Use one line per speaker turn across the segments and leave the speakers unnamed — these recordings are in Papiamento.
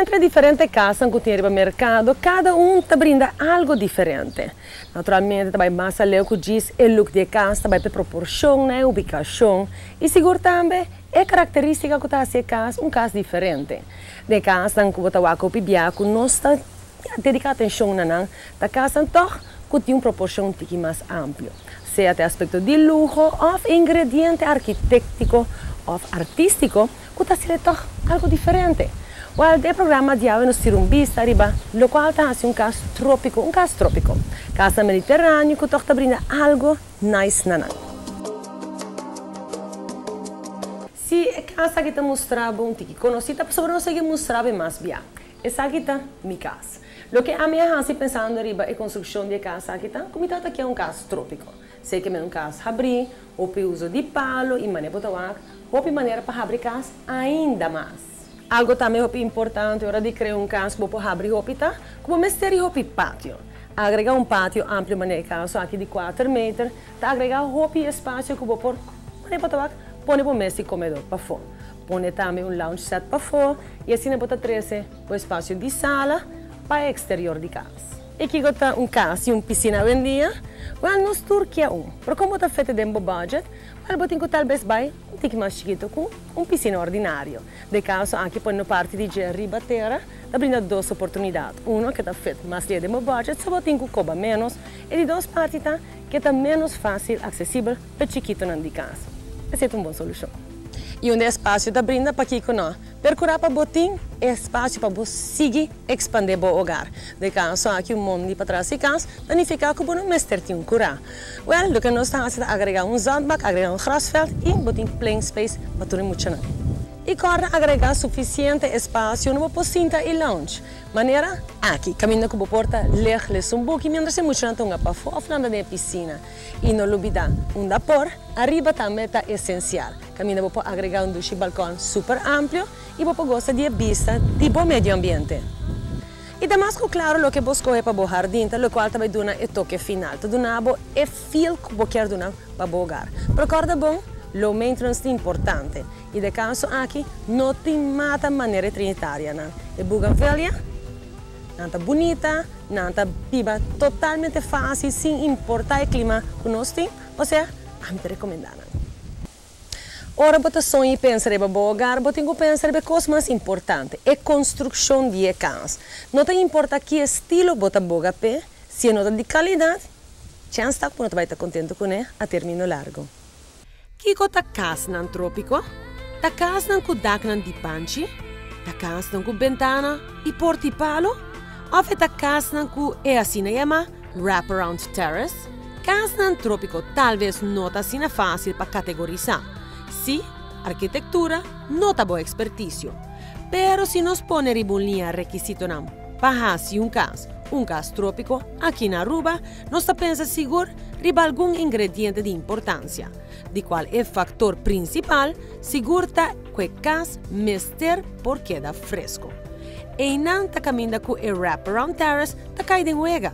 Entre diferente casnan cu tin riba mercado, cada un ta brinda algo diferente. Naturalmente ta bay mas aleu cu djis e look di e cas, ta bay p'e proporcion na e ubicacion y sigur tambe e caracteristica cu ta haci e cas un cas diferente. Den e casnan cu bo ta wak hopi bia cu nos ta dedica atencion na nan, ta casnan tog cu tin un proporcion tiki mas amplio, sea ta e aspecto di luho of e ingrediente arkitectico of artistico cu ta haci'e tog algo diferente. Wel, den e programa di awe nos tira un bista riba locual ta haci un cas tropico un cas tropico. Casnan mediterraneo cu tog ta brinda algo nice na nan. Si e cas aki ta mustra bo un tiki conoci ta pasobra nos a yega mustra bo e mas bia. Esaki ta mi cas. Loke ami a haci pensando riba e construccion di e cas aki ta cu mi tata kier un cas tropico. Sey ke men un cas habri, hopi uso di palo y manera bo ta wak, hopi manera pa habri cas ainda mas. Algo tambe hopi importante ora di crea un cas cu bo por habri hopi ta cu bo mester di hopi patio. Agrega un patio amplio manera e caso aki di kuater meter ta agrega hopi espacio cu bo por, manera bo ta wak, pone bo mes di comedor pafo. Pone tambe un lounge set pafó i asina bo ta trese bo espasio di sala pa e eksterior di kas. I kiko ta un kas i un pisina awendia? Wèl, nos tur kia un. Pero kon bo ta fete den bo budget? Wèl, bo tin ku talbes bai un tiki mas chikitu ku un pisina ordinario. Den kaso aki pone no parti di dje riba tera ta brinda dos oportunidat. Uno, ke ta fit mas lia den bo budget, so bo tin ku koba ménos. E di dos parti ta ke ta ménos fásil aksesibel pa e chikitunan di kas. Esei ta un bon solushon. I unda e espasio ta brinda, pakiko no? Perkurá pa bo tin e espasio pa bo sigui ekspandé bo hogar. Den kaso aki un mondi patras di kas ta nifiká ku bo no mester tin un kurá. Wèl, loke nos ta hasi ta agregá un zandbak, agregá un grasveld i bo tin playing space pa tur e muchanan. I kòrda agregá sufisiente espasio unda bo por sinta i lounge. Manera aki, kaminda ku bo por ta leg les un buki miéntras e muchanan ta hunga pafó òf landa den e pisina. I no lubidá, unda por, ariba tambe ta esensial. Kaminda bo por agregá un dushi balkòn super amplio i bo por gosa di e bista di bo medio ambiente. I ta mas ku klaro loke bo skohe pa bo hardin ta lokual ta bai duna e toke final, ta duna bo e feel ku bo kier duna pa bo hogar. Pero kòrda bon, low maintenance ta importante i den kaso aki no tin mata manera e trinitarianan. E bougainvillea Nan ta bunita, nan ta biba totalmente fácil sin importá e klima ku nos tin, osea, ami ta rekomendá nan. Ora bo ta soña i pensa riba bo hogar, bo tin ku pensa riba e kos mas importante, e konstrukshon di e kas. No ta importá ki estilo bo ta boga p'e, si e no ta di kalidat, chèns ta ku bo no ta bai ta kontentu kuné a término largu. Kiko ta kasnan trópiko? Ta kasnan ku daknan di panchi? Ta kasnan ku bentana i porta i palo? Òf e ta kasnan ku e asina yamá wraparound terrace? Kasnan trópiko talves no ta asina fásil pa kategorisá. Sí, arkitektura no ta bo ekspertisio. Pero si nos pone riba un liña rekisitonan pa hasi un kas un kas trópiko aki na Aruba, Nos ta pensa sigur riba algun ingrediente di importancia, di cual e factor principal sigur ta cu e cas mester por keda fresco. Eynan ta caminda cu e wraparound terrace ta cay den wega.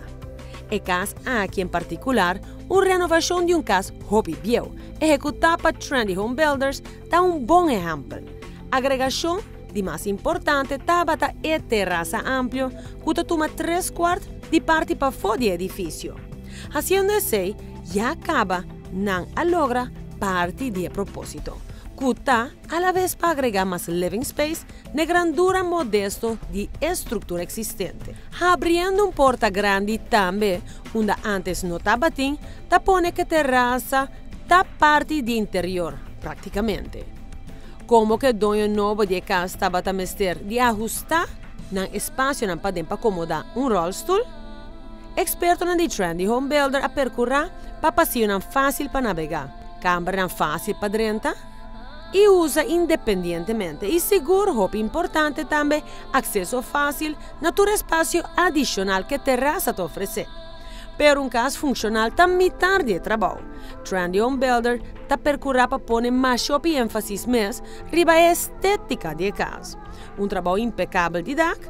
E cas aki en particular, un renovacion di un cas hopi bieu, ehecuta pa Trendy Home Builders, ta un bon ehempel. Agregacion di mas importante tabata e terasa amplio ku ta tuma tres kuart di parti pafó di e edifisio. Hasiendo esei, ya kaba nan a logra parti di e propósito, ku ta alabes pa agregá mas living space n'e grandura modesto di e struktura eksistente. Habriendo un porta grandi tambe unda ántes no tabatin, ta pone ku e terasa ta parti di interior práktikamente. Komo ku e doño nobo di e kas tabata mester di ahustá nan espasionan paden pa komodá un ròlstul, ekspertonan di Trendy Home Builder a perkurá pa pasionan fásil pa nabegá, kambernan fásil pa drenta i usa independientemente i sigur hopi importante tambe akseso fásil na tur espasio adishonal ku e terasa ta ofresé. Pero un kas funshonal ta mitar di e trabou. Trendy Home Builder ta perkurá pa pone masha hopi énfasis mes riba e estétika di e kas. Un trabou impekabel di dak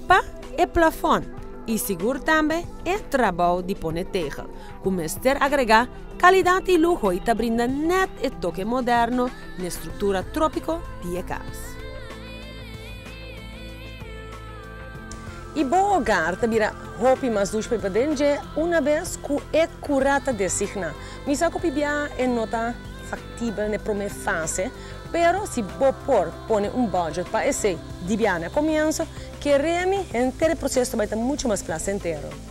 pa e plafòn i sigur tambe e trabou di pone tegel, ku mester agregá kalidat i luho i ta brinda nèt e toke moderno n'e struktura trópiko di e kas. I bo hogar ta bira hopi mas dushi pa paden una bes ku e kurá ta designá. Mi sa ku bia e no ta faktibel na promé fase, pero si bo por pone un budget pa esei di bia na komienso, kere mi, henter e proseso bai ta muchu mas plasentero.